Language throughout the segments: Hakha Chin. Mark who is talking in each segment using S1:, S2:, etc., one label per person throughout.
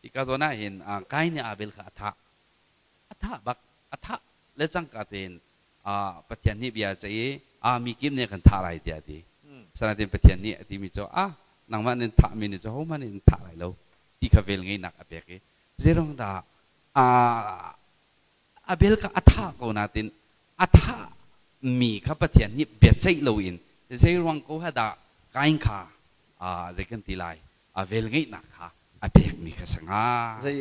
S1: Hika zawn ah hin Kain nih Abel kha a thah. A thah bak. A thah le cangka tein Pathian nih bia a ceih i a mi kip nih kan thah lai tiah a ti. Sanatin Pathian nih a timi cu ah nangmah nin thahmi nih cu hohmanh nih an thah lai lo ti kha vel ngeihnak a pek i zeiruang dah Abel kha a thah ko nain a thah mi kha Pathian nih biaceih loin zeiruang ko ha dah Kain kha zei kan ti lai a vel ngeihnak kha a pekmi kha si hnga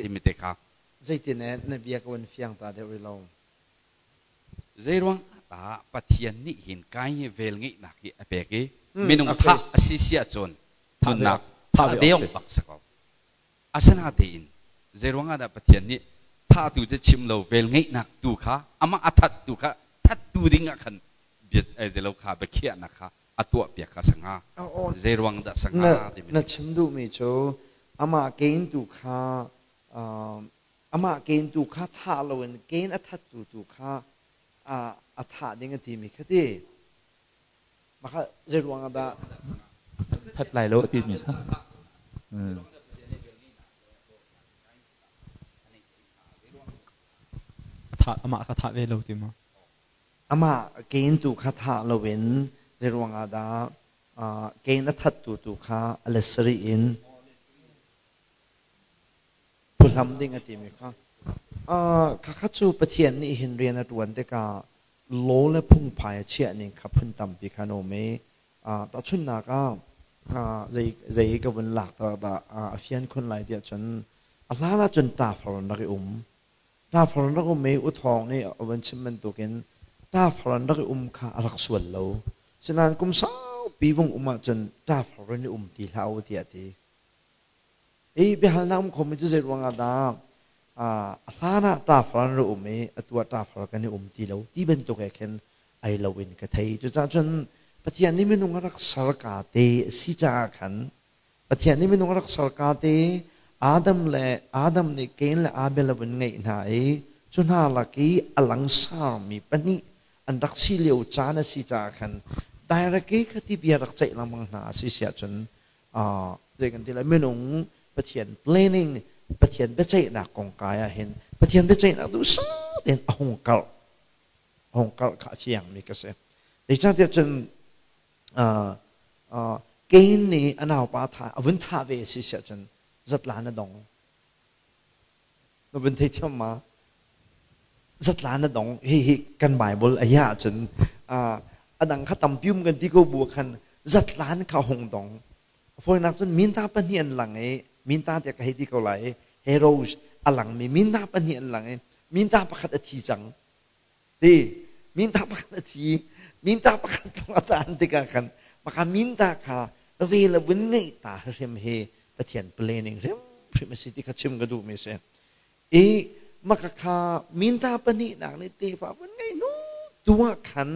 S1: timi te kha.
S2: Zeitin na bia ka van fiang ta deuh rih lo.
S1: Zeiruang ah Pathian nih hin Kain hi vel ngeihnak hi a pek i minung thah a si si ahcun nunnak thah ve awk bak si ko. Asinatein zeiruang ah dah Pathian nih thahtu cu chim lo vel ngeihnak tu kha amah a thattu kha thattu ding ah khan bia zeilo kha biakhiahnak kha a tuah piak kha si hnga? Zeiruang dah si hnga timi.
S2: Na chim duhmi cu amah Kain tu kha amah Kain tu kha thah loin Kain a thattu tu kha a thah ding a timi kha ti. Maka zeiruang ah dah
S3: that lai lo a timi kha.
S4: Thah amah kha thah ve lo ti ma?
S2: Amah Kain tu kha thah loin zeiruang ah dah Kain a thattu tu kha a let sarih in phuhlam ding a timi kha khakha cu Pathian nih hin rian a ṭuan tikah law le phungphai a chiah ning kha phun tampi kha an um i tahchunhnak ah zei zei ka vun lak dah a fian khun lai tiah cun a hlan ah cun ṭafar an rak i um. Ṭafar an rak um i U Thawng nih a vun chim bantukin ṭafar an rak i um kha a rak sual lo. Sinain kum saupi vung um ahcun ṭafar in i um ti hlah u tiah a ti. Hi biahalnak um khomi cu zeiruang ah dah a hlan ah ṭafar an rak um i atu ah ṭafar kan i um ti lo ti bantuk he khin ai lo in ka thei. Cucaah cun Pathian nih minung a rak ser ka te a si caah khan Pathian nih minung a rak ser ka te Adam le Adam nih Cain le Abel a vun ngeih hna i cu hna lak i a langsarmi pahnih an rak si lio caan a si caah khan direct i khati bia rak ceih lengmang hna a si siah cun zei kan ti lai minung Pathian planning Pathian biaceihnak kongkai ah hin Pathian biaceihnak duhsah tein a hung karh a hung karh kha a fiangmi ka si. Zeicahtiah cun Cain nih a naupa tha a vun thah ve si siah cun zatlan a dong. Na vun thei thiam ma? Zatlan a dong. Hi hi kan Bible a ya cun a dang kha tampi um kan ti ko bu khan zatlan kha hung dong. Fawinak cun minta pahnih an lang i minta tiah ka hei ti ko lai i heroes a langmi minta pahnih an lang i minta pakhat a thi cang. Ti minta pakhat a thi minta pakhat lawng a taan tikah khan maka minta kha ve le vun ngeih ta hrim hi Pathian planning hrimhrim a si ti kha chim ka duhmi a si. I maka kha minta pahnihnak nih tefa vun ngei hnu tu ah khan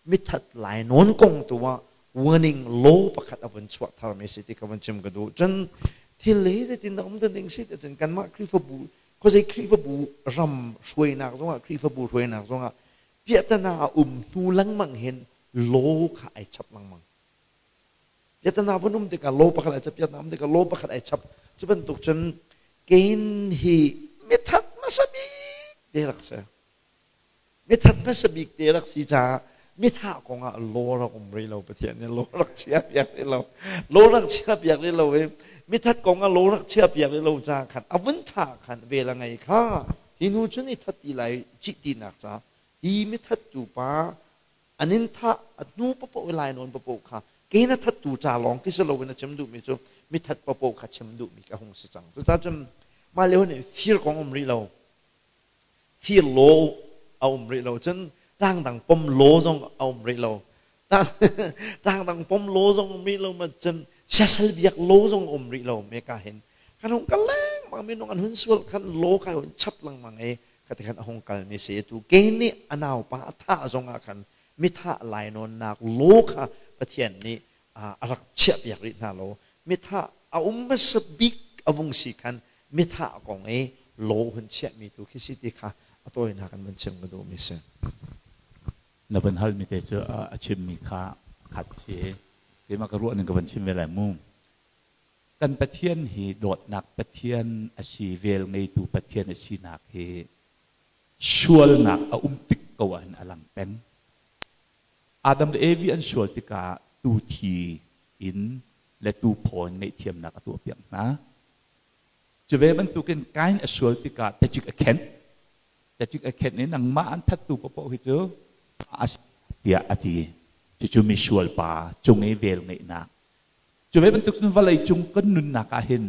S2: mithat lai nawn kong tu ah warning law pakhat a vun chuah tharmi a si ti kha vun chim ka duh. Cun thil hi zeitin dah um ding si ti cun kanmah Khrihfabu khuazei Khrihfabu ram hruainak zongah Khrihfabu hruainak zongah piahtana a um hnu lengmang hin law kha ai chap lengmang. Piahtana vun um tikah law pakhat ai chap, piahtana um tikah law pakhat ai chap. Cu bantuk cun Cain hi mithat hmasa bik te rak si. Mithat hmasa bik te rak si caah mithah kongah law rak um rih lo Pathian nih law rak chia piak rih lo law rak chia piak rih lo i mithat kongah law rak chia piak rih lo caah khan a vun thah khan vel a ngei kha hi hnu cun i that ti lai cih tinak caah hi mithat tu pa an in thah a hnu papoh i lai nawn papoh kha ke na thattu ca lawng khi si loin a chim duhmi cu mithat papoh kha chim duhmi ka hung si cang cucaah cun mah lio nih fir kong um rih lo fir law a um rih lo cun tlangdang pom law zong a um rih lo tlangdang pom law zong um rih lo ma cun siasal biak law zong um rih lo me ka hin kan hung kal lengmang minung an hun sual khan law kai hun chap lengmang i kati khan a hung kal mi si tu ke nih a naupa a thah zong ah khan mithah lainawnnak law kha Pathian nih a rak chiah piak rih hna lo mithah a um hmasa bik a vung si khan mithah kong i law hun chiahmi tu khi si ti kha a tawinak in van chim ka duhmi si.
S3: Na van halmi te cu a chimmi kha khat si. Keimah ka ruah ning ka van chim ve lai mu. Kan Pathian hi dawtnak Pathian a si, vel ngeitu Pathian a sinak hi sualnak a um tik ko ahhin a lang peng. Adam le Evi an sual tikah tu thi in le tu phaw in ngaihthiamnak a tuahpiak hna. Cu ve bantukin Kain a sual tikah tacik a khenh. Tacik a khenh i nangmah an thattu paohpaoh hi cu a si tiah a ti. Cucu misual pa cung i vel ngeihnak. Cu ve bantuk cun vawlei cung kan nunnak ah hin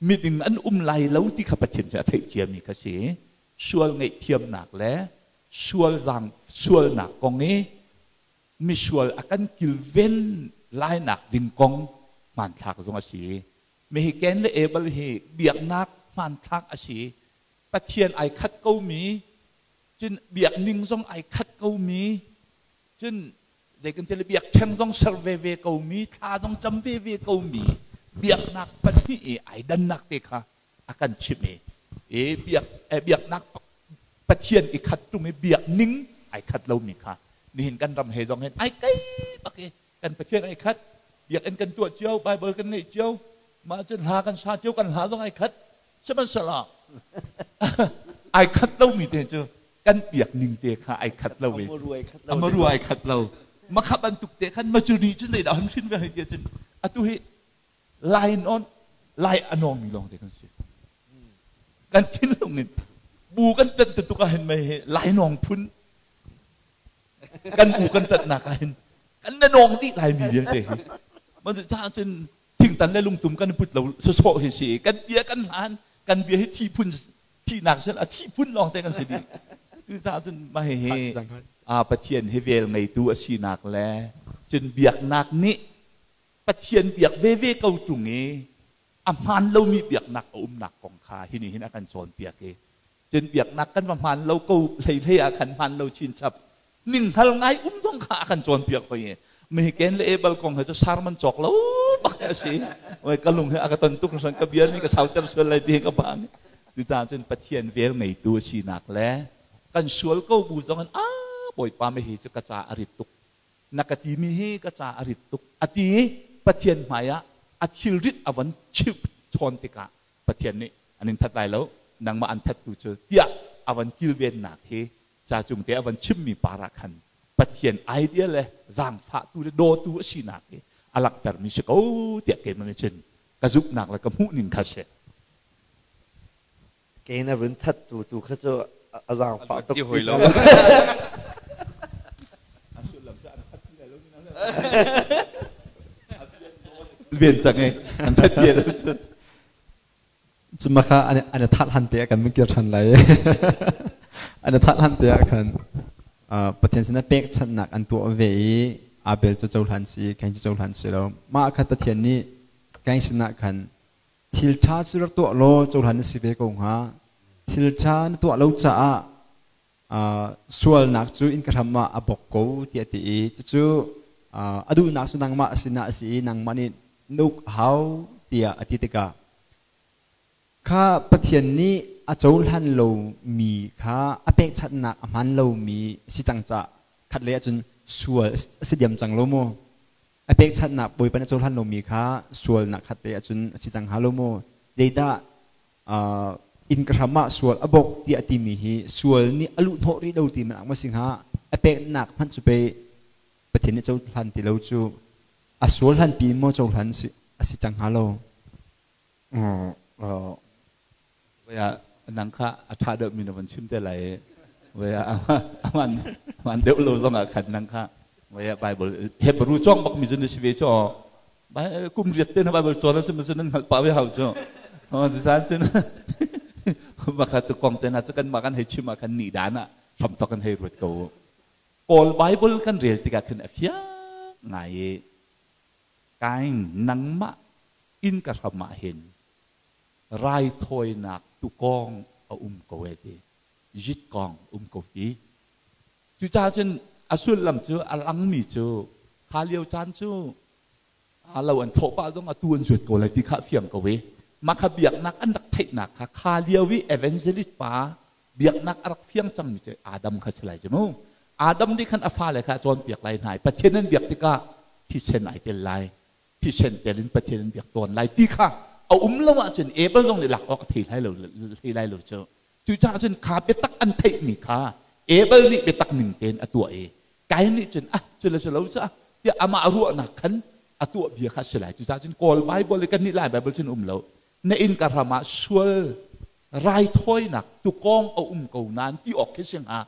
S3: miding an um lai lo ti kha Pathian cu a theih ciami kha si. Sual ngaihthiamnak le sual zaang sualnak kong i misual a kan kilven lainak ding kong hmanthlak zong a si. Mihi Cain le Abel hi biaknak hmanthlak a si. Pathian ai khat komi, cun biakning zong ai khat komi, cun zei kan ti le biakṭheng zong ser veve komi, thla zong cam veve komi biaknak pahnih i ai dannak te kha a kan chimh i i biak biaknak Pathian i khat ṭung i biakning ai khat lomi kha nihin kan ram he zong hin ai kei bak i kan Pathian ai khat biakinn kan tuah cio Bible kan ngeih cio mah cun hla kan sa cio kan hla zong ai khat sihmanhsehlaw ai khat lomi te cu kan biak ning te kha ai khat lo ve amaru ai khat lo makha bantuk te khan macuni cun zeidah hun hrin ve hei ti cun atu hi lai non lai anong mi lawng te kan si kan thinlung in bu kan tat tuk ah hin mei hi lai nong phun kan bu kan ṭatnak ah hin kan na nawng dih lai mi vialte hi man cu caah cun thingtan le lungtum kan put lo sawsawh hi si kan bia kan hlan kan bia hi thi phun thihnak sel a thi phun lawng te kan si dih cu caah cun mah hi a Pathian hi vel ngeitu a sinak le cun biaknak nih Pathian biak veve ko ṭung i a hmaan lomi biaknak a umnak kong kha hi nih hin a kan cawnpiak i cun biaknak kan va hmaan lo ko hleihlei ah khan hmaan lo chinchap ninghngal ngai um zong kha a kan cawnpiak hoi i Mihiken le Abel kong he cu sarman cawk lo bak a si oi ka lung he a ka ton tuk hran ka bia ni ka sauter sual lai ti ka bang cucaah cun Pathian vel ngeitu a sinak le kan sual ko bu zong in a Bawipa mi hi cu ka ca a rit tuk na ka timi hi ka ca a rit tuk a ti i Pathian hmaiah a thilrit a von chimh chawn tikah Pathian nih an in that lai lo nangmah an thattu cu tiah a von kilvennak hi ca cung te a von chimmi par ah khan Pathian idea le zaangfahtu le dawtu a sinak hi a langhtermi si ko tiah keimah nih cun ka zumhnak le ka hmuhning kha si.
S2: Kei na vun thattu tu kha cu a zaangfah tuk
S1: ti hoi lo.
S3: Ven cang e an that bia lo cu.
S4: Cuma kha an that han te kan mikir than lai. An that han te ah khan Pathian sinah pekchanhnak an tuah ve i Abel cu cohlan si, Kain cu cohlan si lo. Mah kha Pathian nih Kain sinah khan Thil ṭha cu rak tuah law cohlan na si ve ko hnga. Thil ṭha na tuah lo caah sualnak cu innka hram ah a bok ko tiah a ti i cucu a duhnak cu nangmah sinah a si i nangmah nih na uk a hau tiah a ti tikah kha Pathian nih a cohlan lomi kha a pekchanhnak a hmaan lomi a si cang caah khatlei ahcun sual a si diam cang lo maw? A pekchanhnak Bawipa nih a cohlan lomi kha sualnak khat te ahcun a si cang hnga lo maw? Zeidah inn ka hram ah sual a bok tiah a timi hi sual nih a luh hnawh rih lo ti man ma si hnga? A peknak hmanh cu pei Pathian nih cohlan ti lo cu a sual hlan pi maw cohlan a si cang hnga lo?
S3: Vaya nang kha a ṭha deuhmi na von chim te lai i vaya aman aman deuh lo zong ah khan nang kha vaya Bible Hebrew cawng bak mi cu na si ve cu kum riat te na Bible cawn a si ma si nan hngalh pah ve hau cu san cun maka tu kong te na cu kan mah kan hei chim ah khan ni dan ah hram tok kan hei ruat ko Kawl Bible kan rel tikah khin a fiang ngai i Kain nangmah inn ka hram ah hin raithawinak tukawng a um ko e ti zitkawng um ko ti cucaah cun a sullam cu a langmi cu kha lio caan cu a lo an thawh pah zong atu an zuat ko lai ti kha fiang ko i mah kha biaknak an rak theihnak kha kha lio i evangelist pa biaknak a rak fiang cangmi cu Adam kha si lai cu mu Adam nih khan a fale kha a cawnpiak lai hna i Pathian an biak tikah thisen ai tel lai. Thisen tel in Pathian an biak tawn lai ti kha a um lo ahcun Abel zong nih lak awk a thei lai lo, thei lai lo cu. Cucaah cun kha biatak an theihmi kha Abel nih biatak ning tein a tuah i Kain nih cun ah cu le cu lo cu ah tiah amah ruahnak khan a tuah bia kha a si lai. Cucaah cun Kawl Bible i kannih Lai Bible cun um lo. Na inn ka ram ah sual raithawinak tukawng a um ko nain ti awk khi si hnga.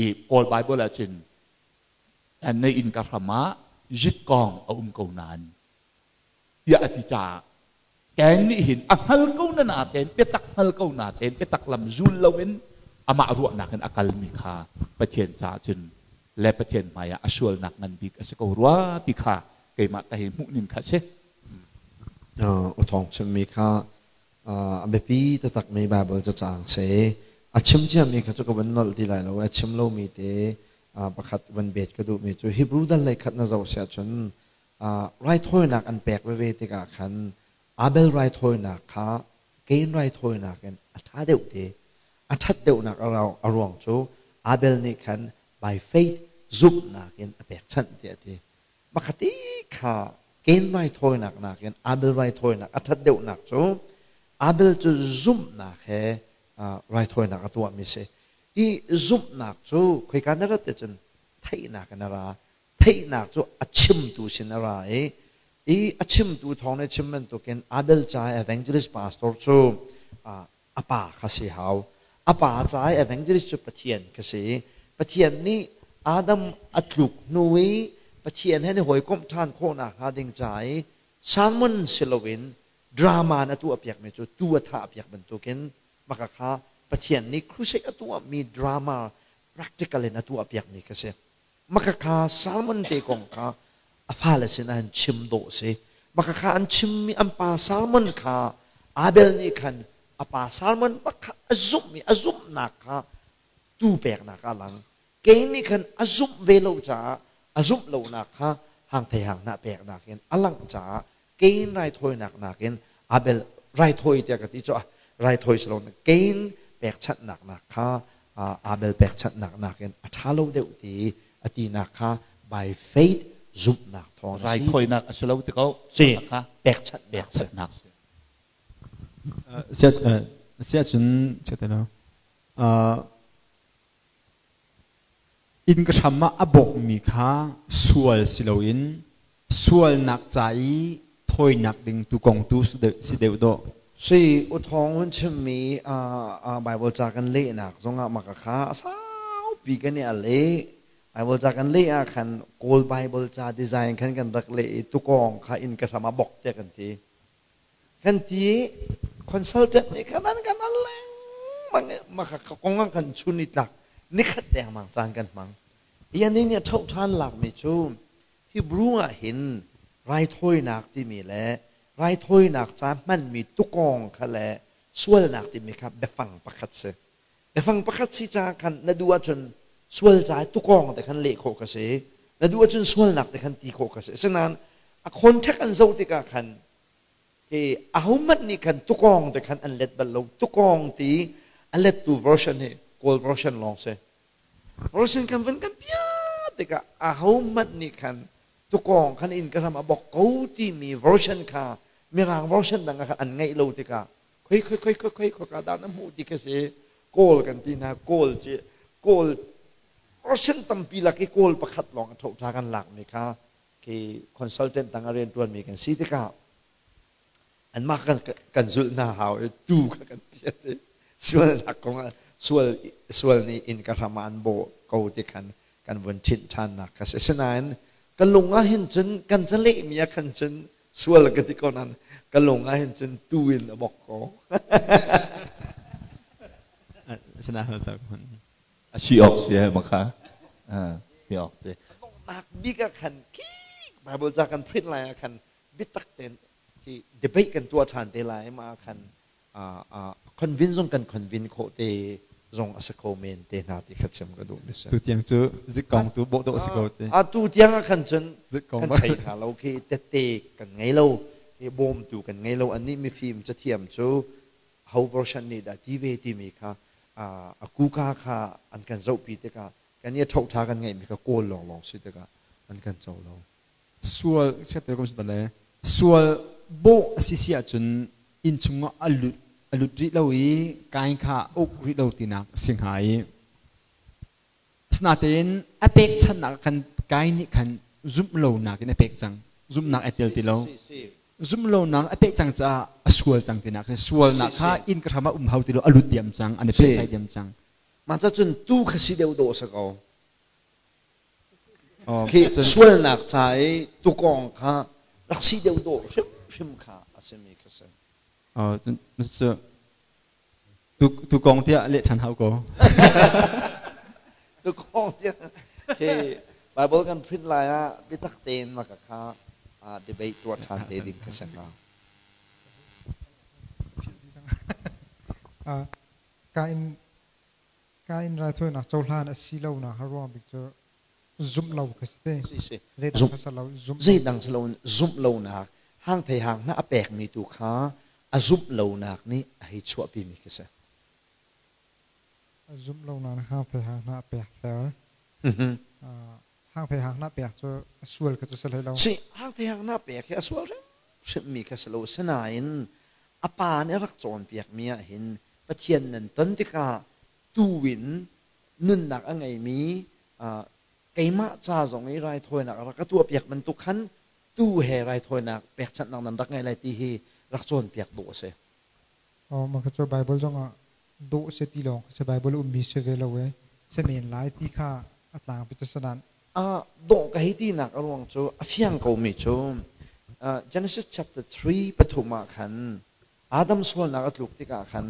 S3: I Kawl Bible ah cun na inn ka hram ah zitkawng a um ko nain tiah a ti caah Ken nih hin a hngal ko na natein biatak hngal ko natein biatak lam zul loin amah ruahnak in a kalmi kha Pathian caah cun le Pathian hmaiah a sualnak ngan bik a si ko rua ti kha keimah ka hei hmuh ning kha a si.
S2: U Thawng chimmi kha a biapi taktakmi Baibal cacang si. A chim ciami kha cu ka van nolh ti lai lo. A chim lomi te pakhat van bet ka duhmi cu Hebrew dal lei khat na zoh siah cun raithawinak an pek veve tikah khan Abel raithawinak kha Cain raithawinak in a ṭha deuh te. A ṭhat deuhnak a ruang cu Abel nih khan by faith zumhnak in a pekchanh tiah a ti. Makhati kha Cain raithawinak nakin Abel raithawinak a ṭhat deuhnak cu Abel cu zumhnak he raithawinak a tuahmi si. Hi zumhnak cu khoika na rat cun theihnak in a ra. Theihnak cu a chimtu sin a ra i i a chimtu thawng nih chim bantukin Abel ca evangelist pastor cu a pa kha si hau. A pa ca i evangelist cu Pathian kha si. Pathian nih Adam a tluk hnu i Pathian he ni hawikomh ṭhan khawhnak hnga ding ca i sermon si loin drama na tuahpiakmi cu tu a thahpiak bantukin maka kha Pathian nih crusade a tuahmi drama practical in a tuahpiakmi kha si. Maka kha Salmon te kong kha a fale sinah an chim dawh si. Maka kha an chimmi an pa Salmon kha Abel nih khan a pa Salmon bak kha a zumh i a zumhnak kha tu peknak a lang. Cain nih khan a zumh ve lo caah a zumh lonak kha hang thei hang hnah peknak in a langh caah Cain raithawinak nakin Abel raithawi tiah ka ti cu raithawi si lo Cain pekchanhnak nak kha Abel pekchanhnak nakin a ṭha lo deuh ti a tinak kha by faith zumhnak thawng
S3: a si. Raithawinak a si lo ti ko.
S2: Si pekchanhnak
S3: pekchanhnak si.
S4: Siah cun chiatelo Inn ka hram ah a bawkmi kha sual si loin sualnak ca i thawinak ding tuukawng tu si deuh dawh.
S2: Sui U Thawng hun chimmi Bible ca kan lehnak zongah maka kha a saupi kan i al i Bible ca kan leh ah khan Kawl Bible ca design khan kan rak leh i tukawng kha inn ka hram ah bok tiah kan ti. Kan ti i consultant nih khan an kan al lengmang i maka kong ah kan chun i tlak nikhat dengmang caan kan hmang. I anih nih a ṭhoh ṭhan lakmi cu Hebrew ah hin raithawinak timi le raithawinak ca hmanmi tukawng kha le sualnak timi kha biafang pakhat si. Biafang pakhat si caah khan na duh ahcun sual ca i tukawng te khan leh khawh ka si. Na duh ahcun sualnak te khan ti khawh ka si. Asinain a contact an zoh tikah khan hi ahohmanh nih khan tukawng te khan an let bal lo. Tukawng ti a lettu version hi Kawl version lawng si. Version kan vun kan piah tikah ahohmanh nih khan tukawng khan inn ka ram a bok ko timi version kha Mirang version dang ah khan an ngeih lo tikah khoi khoi khoi khoi khoi khoi ka dah na hmuh ti ka si. Kawl kan ti hna Kawl ci Kawl version tampi lak i Kawl pakhat lawng a ṭhoṭha kan lakmi kha khi consultant tang a rianṭuanmi kan si tikah anmah kan kan zulh hna hau i tu kha kan piat i sualnak kong ah sual sual nih inn ka hram ah an bawh ko ti khan kan vun ṭhinh ṭhannak kha si. Asinain ka lung ah hin cun kan calehmi ah khan cun sual ka ti ko nain ka lung ah hin cun tu in a bok ko.
S3: A si awk si ma kha si awk si.
S2: Donghnak bik ah khan khi Bible ca kan print lai ah khan biatak tein khi debate kan tuah ṭhan te lai ma khan convince zong kan convince khawh te zong a si kho men te hna ti kha chim ka duh mi si.
S4: Tu tiang cu zikkong tu bawh dawh si ko te.
S2: A tu tiang ah khan cun kan thei hna lo khi tette kan ngei lo khi bawmtu kan ngei lo annih mifim cathiam cu ho version nih dah ti ve timi kha a kuka kha an kan zohpi tikah kan i a ṭhoṭha kan ngeihmi kha kawl lawnglawng si tikah an kan co lo.
S4: Sual chiat te kum si le. Sual bawh a si si ahcun inn chungah a lut a lut rih lo i Kain kha a uk rih lo tinak a si hnga i asinain a pekchanhnak ah khan Kain nih khan zumh lonak in a pek cang. Zumhnak ai tel ti lo. Zumh lonak a pek cang caah a sual cang tinak a si. Sualnak kha inn ka hram ah um hau ti lo, a lut diam cang, an i pehtlai diam cang.
S2: Mah cun tu kha si deuh dawh a si ko. Khi sualnak ca i tukawng kha rak si deuh dawh hrimhrim kha a simi kha si.
S4: Tukawng tiah leh ṭhan hau ko.
S2: Tukawng tiah khi Bible kan print lai ah biatak tein maka kha debate tuah ṭhan te ding kha si hnga.
S5: Ka in Ka inn raithawinak cohlan a si lonak a ruang bik cu zumh lo kha si te. Zeidang kha si lo
S2: zumh. Zeidang si loin zumh lonak hang thei hang hna a pekmi tu kha a zumh lonak nih a hei chuahpimi khi si.
S5: A zumh lonak nih hang thei hang hna a pek ter. Hang thei hang hna pek cu a sual kha cu si hlei lo.
S2: Si, hang thei hang hna pek hi a sual hrimhrimmi kha si lo. Sinain a pa nih a rak cawnpiakmi ah hin Pathian nan ton tikah tuu in nunnak a ngeimi keimah ca zong i raithawinak a rak ka tuahpiak bantuk khan tuu he raithawinak pekchanhnak nan rak ngei lai ti hi rak cawnpiak dawh a si.
S5: Oh, mah kha cu Bible zongah dawh si ti lawng kha si Bible ummi si ve lo e si men lai ti kha a tlangpi cu si nain
S2: Dawh ka hei tinak a ruang cu a fiang komi cu Genesis chapter 3 pathum ah khan Adam sualnak a tluk tikah khan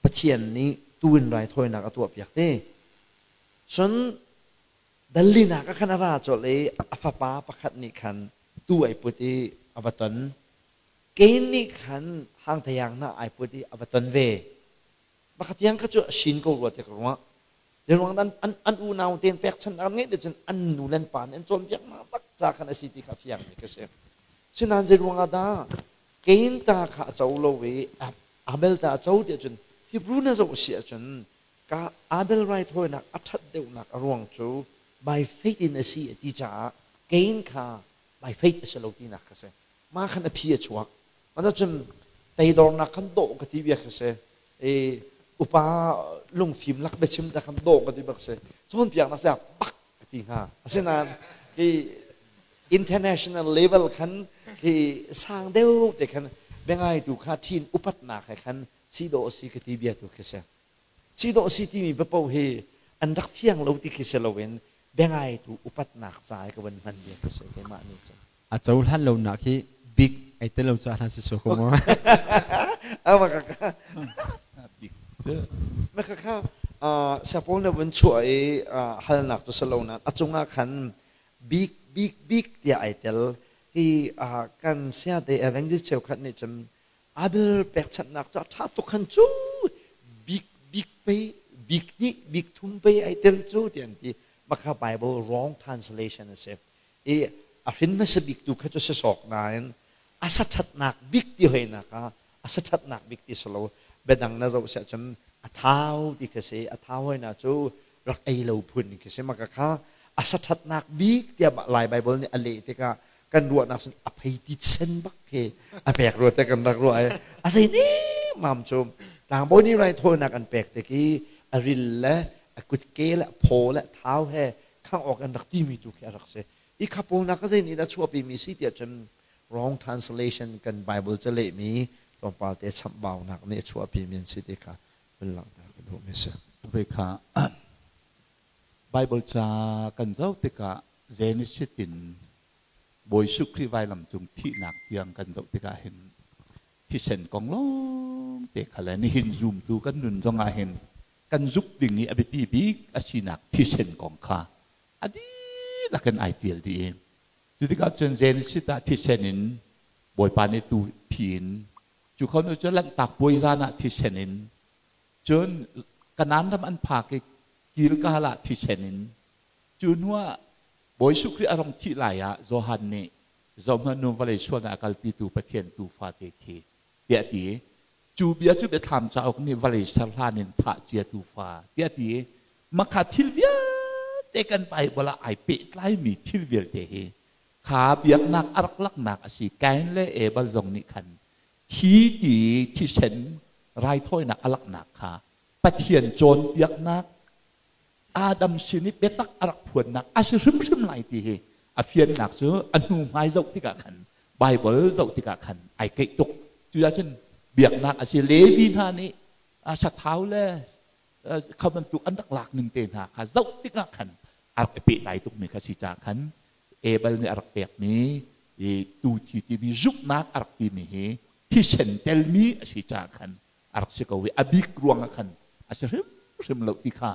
S2: Pathian nih tuu in raithawinak a tuahpiak te. Cun dallinak ah khan a ra colh i a fapa pakhat nih khan tuu ai put i a va ton. Cain nih khan hangtheiang hna ai put i a va ton ve. Pakhat tiang kha cu a sin ko rua ti ka ruah. Zeiruang dah an unau tein pekchanhnak an ngeih te cun an nu le an pa nih an cawnpiak hna bak ca khan a si ti kha fiangmi ka si. Sinain zeiruang ah dah Cain ta kha a co lo i Abel ta a co ti ahcun Hebrew na zoh si ahcun ka Abel raithawinak a ṭhat deuhnak a ruang cu by faith in a si a ti caah Cain kha by faith a si lo tinak kha si. Mah khan a phi a chuak. Mah cun teidornak khan dawh ka ti bia kha si. I upa lungfim lak biachim ta khan dawh ka ti bak si. Cawnpiaknak cu bak ka ti hnga. Asinain hi international level khan khi sang deuh te khan biangaitu kha thin upatnak he khan si dawh si ka ti bia tu khi si. Si dawh si timi biapo hi an rak fiang lo ti khi si loin biangaitu upatnak ca i ka van hman bia khi si keimah nih cun.
S4: A cohlan lonak hi bik ai tel lo caah hlan si sawh ko maw?
S2: Na kha siapawl na vun chuah i halnak cu si lo nain a cungah khan bik bik bik tiah ai tel. Hi kan siate evangelist cheukhat nih cun Abel pekchanhnak cu a ṭha tuk khan cu bik bik pei bik hnih bik thum pei ai tel cu tiah an ti. Mah kha Bible wrong translation a si. I a hrin hmasa bik tu kha cu si sawk nain a saṭhatnak bik ti hoinak ah a saṭhatnak bik ti si lo biadang na zoh siah cun a thau ti kha si a thau hoina cu rak ei lo phun khi si maka kha a saṭhatnak bik tiah Lai Bible nih a leh tikah kan ruahnak cun a phei ti sen bak khi a pek rua te kan rak ruah i a zei ni mam cu tlangbawi nih raithawinak an pek tik i a ril le a kutke le a phaw le a thau he khangh awk an rak timi tu khi a rak si. I khapawnak ka zei nih dah chuahpimi si tiah cun wrong translation kan Bible calehmi tlawmpal te chamhbaunak nih a chuahpimi an si ti kha vun langhter ka duhmi a si.
S3: Ve kha Bible ca kan zoh tikah Genesis in Bawi Jesuh Khrih vailam cung thihnak tiang kan zoh tikah hin thisen kong lawng te kha le nihin zumtu kan nun zongah hin kan zumh ding i a biapi bik a sinak thisen kong kha a dihlak in ai ṭial dih i cu tikah cun Genesis ah thisen in Bawipa nih tu thi in cu kho nu cu Lanhtak puai zan ah thisen in cun Kanaan ram an phak i Gilgal ah thisen in cu hnuah Bawi Jesuh Khrih a rong thih lai ah Johan nih zohhmanh nu vawlei sualnak a kalpitu Pathian tuufa te khi tiah a ti. Cu bia cu Biathlam cauk nih vawlei ser hlan in thah cia tuufa tiah a ti. Makha thil vialte kan Bible ah ai pehtlaimi thil vialte hi Kha biaknak a rak laknak a si. Kain le Abel zong nih khan thi ti thisen raithawinak a laknak kha Pathian cawnpiaknak Adam sin i biatak a rak phuannak a si hrimhrim lai ti hi a fiannak cu a hnu hmai zoh tikah khan Bible zoh tikah khan ai keih tuk. Cucun biaknak a si. Levi hna nih sathau le kha bantuk an rak lak ning te hna kha zoh tikah khan a rak i pehtlai tukmi kha si caah khan Abel nih a rak pekmi i tu thi timi zumhnak a rak timi hi thisen telmi a si caah khan a rak si ko i a bik ruangah khan a si hrimhrim lo ti kha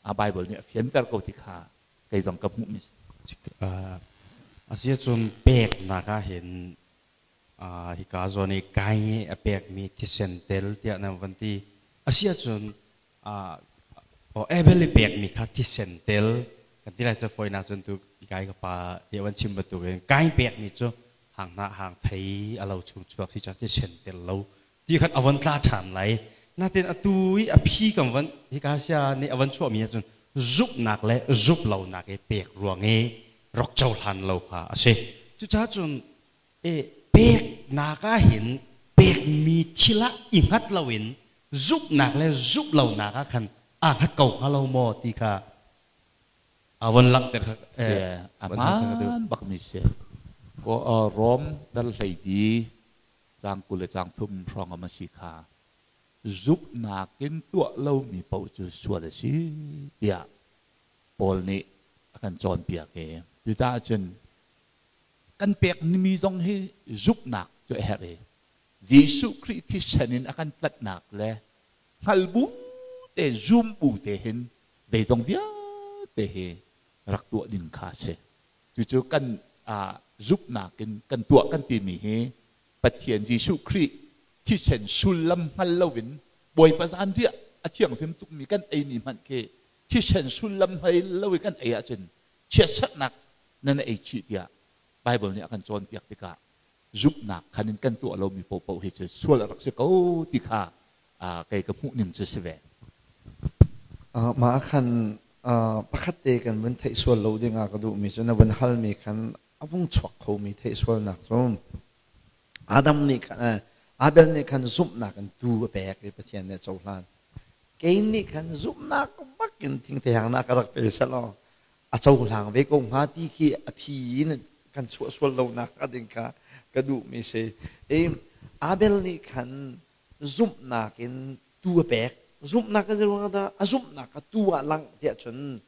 S3: a Bible nih a fianter ko ti kha kei zong ka hmuhmi
S6: A si ahcun peknak ah hin hika zawn i kai a pekmi thisen tel tiah nan van ti. A si ahcun Abel i pekmi kha thisen tel kan ti lai cu fawinak cun tu kai ka pa tiah van chim bantukin kai pekmi cu hang hnah hang thei a lo chung chuak si cang thisen tel lo ti khan a von tla ṭhan lai. Natin atu i a phi kan van hika sia nih a van chuahmi ahcun zumhnak le zumh lonak i pek ruang i rak cohlan lo kha a si. Cucaah cun peknak ah hin pekmi thil ah i hngat loin zumhnak le zumh lonak ah khan aa hngat ko hnga lo maw ti kha a von langhter kha
S3: a hmaan bakmi si. Rom dal hlei ti caang 20 le caang 30 hrawng a si kha zumhnak in tuah lomi paoh cu sual a si tiah Paul nih a kan cawnpiak i cucaah cun kan pekmi zong hi zumhnak cu a herh i Jesuh Khrih thisen in a kan tlanhnak le hngal bu te zum bu te hin zeizong vialte hi rak tuah ding kha a si. Cucu kan zumhnak in kan tuah kan timi hi Pathian Jesuh Khrih thisen sullam hngal loin Bawipa zanriah a thianghlim tukmi kan eimi hmanh khi thisen sullam hngal lo i kan ei ahcun chiatserhnak nan ei chih tiah Bible nih a kan cawnpiak tikah zumhnak khan in kan tuah lomi paohpaoh hi cu sual a rak si ko ti kha kei ka hmuh ning cu si ve.
S2: Mah khan pakhat te kan vun theih sual lo ding ah ka duhmi cu na vun halmi khan a vung chuak khomi theih sualnak cu Adam nih khan Abel nih khan zumhnak in tu a pek i Pathian nih a cohlan. Cain nih khan zumhnak bak in thingthehangnak a rak pe selaw a cohlang ve ko hnga ti khi a phi in kan chuah sual lonak a ding kha ka duhmi si. I Abel nih khan zumhnak in tu a pek. Zumhnak a ruang dah a zumhnak kha tu ah langh tiah cun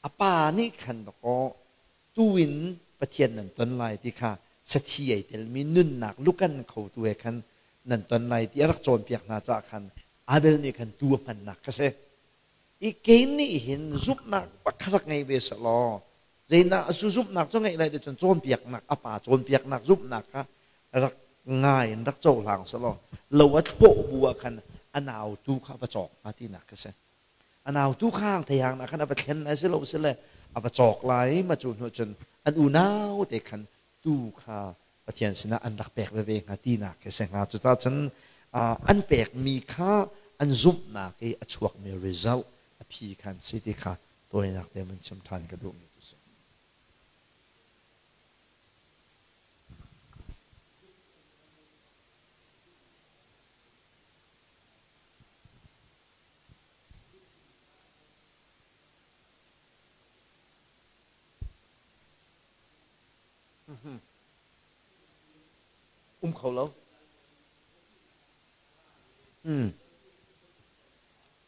S2: a pa nih khan dakaw tu in Pathian nan ton lai ti kha sathi ei telmi nunnak lukan khotu he khan nan ton lai ti a rak cawnpiak hna caah khan Abel nih khan tu a hmannak kha si. I Cain nih hin zumhnak pakhat rak ngei ve selaw zeidah zu zumhnak cu ngeih lai ti cun cawnpiaknak a pa cawnpiaknak zumhnak kha rak ngai in rak cohlang selaw lo a thlawh bu ah khan a nau tu kha va cawk hnga tinak kha si. A nau tu kha hang thei hang na khan a va thlen lai si lo si le a va cawk lai ma cu hnu cun an unau te khan tu kha Pathian sinah an rak pek veve hnga tinak khi si hnga. Cucaah cun an pekmi kha an zumhnak i a chuakmi result a phi khan si ti kha tawinak te mun chim ṭhan ka duhmi cu si. Um kho lo.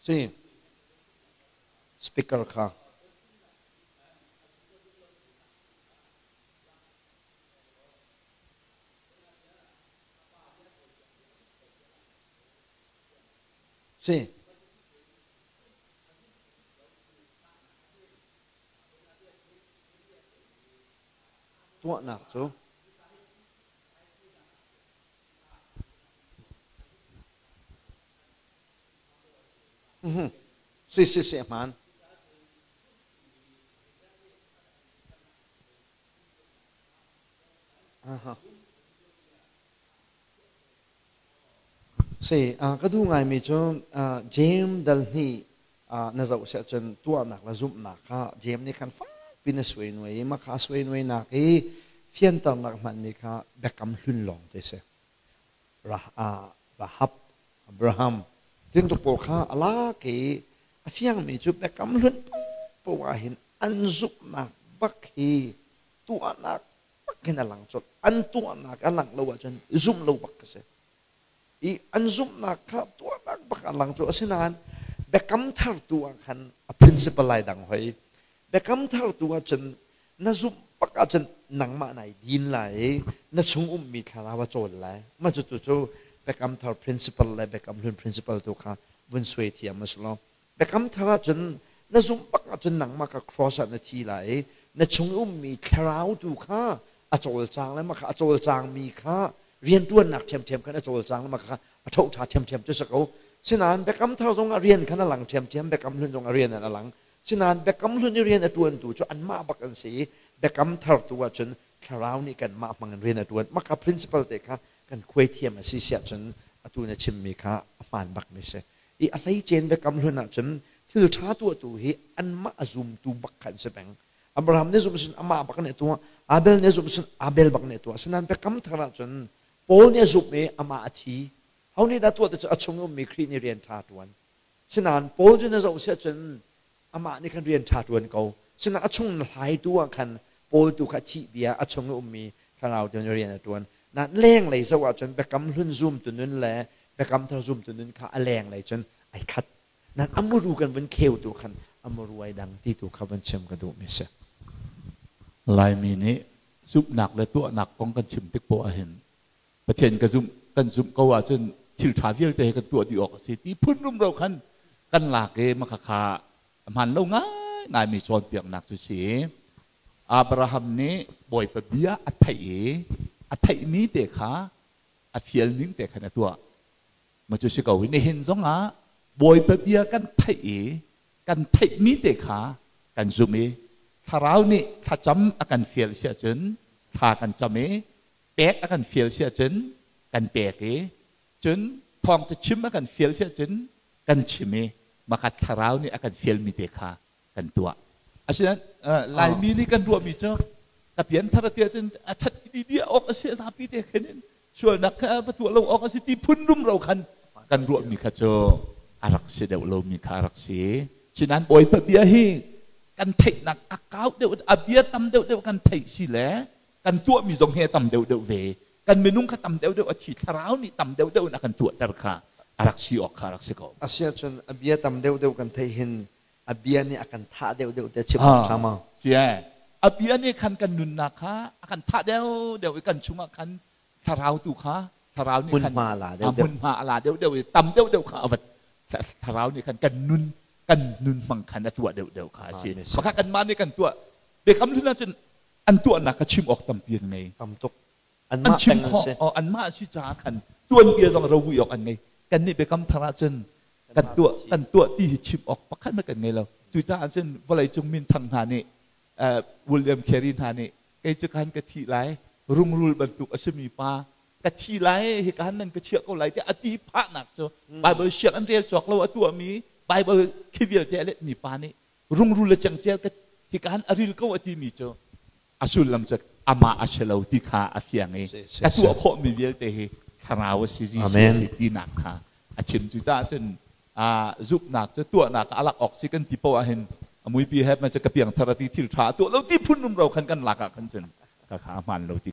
S2: Si. Speaker kha. Si. Tuahnak cu Si si si hmaan. Aha. Si, ka duh ngaimi cu James dal hnih na zoh siah cun tuahnak le zumhnak kha James nih khan fakpi na suai nuai i mah kha suai nuainak i Fianternak hmanmi kha biakam hlun lawng te si. Rahab, Abraham tintuk pawl kha a lak i a fiangmi cu biakam hlun paoh ah hin an zumhnak bak hi tuahnak bak hin a lang colh. An tuahnak a langh lo ahcun zumh lo bak ka si. I an zumhnak kha tuahnak bak a lang cu. Asinain biakam thar tu ah khan a principle lai dang hoi. Biakam thar tu ahcun na zumh bak ahcun nangmah nai din lai i na chung ummi thlarau a cawl lai. Mah cu tu cu biakam thar principle le biakam hlun principle tu kha vun suai thiam a si lo. Biakam thar ahcun na zumh bak ahcun nangmah ka cross ah na thi lai i na chung ummi thlarau tu kha a cawlcang le mah kha a cawlcangmi kha rianṭuannak ṭhiamṭhiam khan a cawlcang le mah kha a ṭhoṭha ṭhiamṭhiam cu si ko. Sinain biakam thar zong ah rian khan a lang ṭhiamṭhiam, biakam hlun zong ah rian an a lang. Sinain biakam hlun i rian a ṭuantu cu anmah bak an si i biakam thar tu ahcun thlarau nih kanmah hmang in rian a ṭuan. Mah kha principle te kha kan khuai thiam a si siah cun atu na chimmi kha a hmaan bakmi si. I a hleicen biakam hlun ahcun thil ṭha tuahtu hi anmah a zumtu bak kha an si peng. Abraham nih zumh sin amah bak nih tuah, Abel nih zumh sin Abel bak nih tuah. Asinain biakam thar ahcun Paul nih a zumh i amah a thi. Ho nih dah tuah ti cu a chung ummi Khrih nih rian ṭha ṭuan. Sinain Paul cu na zoh si ahcun amah nih khan rian ṭha ṭuan ko. Sinain a chung na hlaitu ah khan Paul tu kha thih bia a chung i ummi thlarau tu nih rian a ṭuan. Nain lenglei zoh ahcun biakam hlun zumtu nun le biakam thar zumtu nun kha a lenglei cun ai khat. Nan a muru kan vun kheu tu khan a muru ai dang ti tu kha vun chim ka duh mi si.
S3: Laimi nih zumhnak le tuahnak kong kan chim tik poah ahhin Pathian ka zumh kan zumh ko ahcun thil ṭha vialte he kan tuah dih awk a si ti phun rumro khan kan lak i makhakha a hmaan lo ngaingaimi cawnpiaknak cu si. Abraham nih Bawipa bia a theih i a theihmi te kha a fial ning te khan a tuah. Ma cu si ko hi nihin zongah Bawipa bia kan theih i kan theihmi te kha kan zumh i Thlarau nih thlacam a kan fial si ahcun thla kan cam i pek a kan fial si ahcun kan pek i cun thawngtha chim a kan fial si ahcun kan chim i maka Thlarau nih a kan fialmi te kha kan tuah. Asinain Laimi nih kan ruahmi cu ka pianthar a ti ahcun a ṭhat i dia awk a si a zapi te khin in sualnak kha va tuah lo awk a si ti phun rumro khan kan ruahmi kha cu a rak si deuh lomi kha a rak si. Sinain Bawipa bia hi kan theihnak a kau deuh a bia tam deuh deuh kan theih si le kan tuahmi zong hi a tam deuh deuh ve. Kan minung kha tam deuh deuh a thi thlarau nih tam deuh deuh in a kan tuahter kha a rak si awk kha a rak si ko.
S2: Asiahcun a bia tam deuh deuh kan theih hin a bia nih a kan thah deuh deuh te chim awk ṭha maw?
S3: Si a bia nih khan kan nunnak kha a kan thah deuh deuh i kan chungah khan thlarau tu kha thlarau nih khan
S2: hmunhma la deuh deuh
S3: hmunhma a la deuh deuh i tam deuh deuh kha a vat thlarau nih khan kan nun kan nun hmang khan a tuah deuh deuh kha a si. Maka kanmah nih kan tuah biakam hlun ahcun an tuahnak kha chim awk tampi an ngei.
S2: Tam tuk.
S3: An chim khawh anmah si caah khan tuanbia zong rovui awk an ngei. Kannih biakam thar ahcun kan tuah kan tuah ti hi chim awk pakhat hmanh kan ngei lo. Cucaah cun vawleicung minthang hna nih William Carey hna nih kei cu khan ka thi lai rungrul bantuk a simi pa ka thi lai hika han nan ka chiah ko lai tiah a ti phahnak cu Bible siang an rel cawk lo a tuahmi Bible khi vialte a letmi pa nih rungrul le cengcel ka hika han a ril ko a timi cu a sullam cu amah a si lo ti kha a fiang i ka tuah khawhmi vialte hi thlarau a si Jesuh a si tinak kha a chim. Cucaah cun zumhnak cu tuahnak a lak awk si kan ti poah ahhin a muipi he ma cu ka piangthar a ti thil ṭha a tuah lo ti phun rumro khan kan lak ah khan cun ka kha a hmaan lo ti.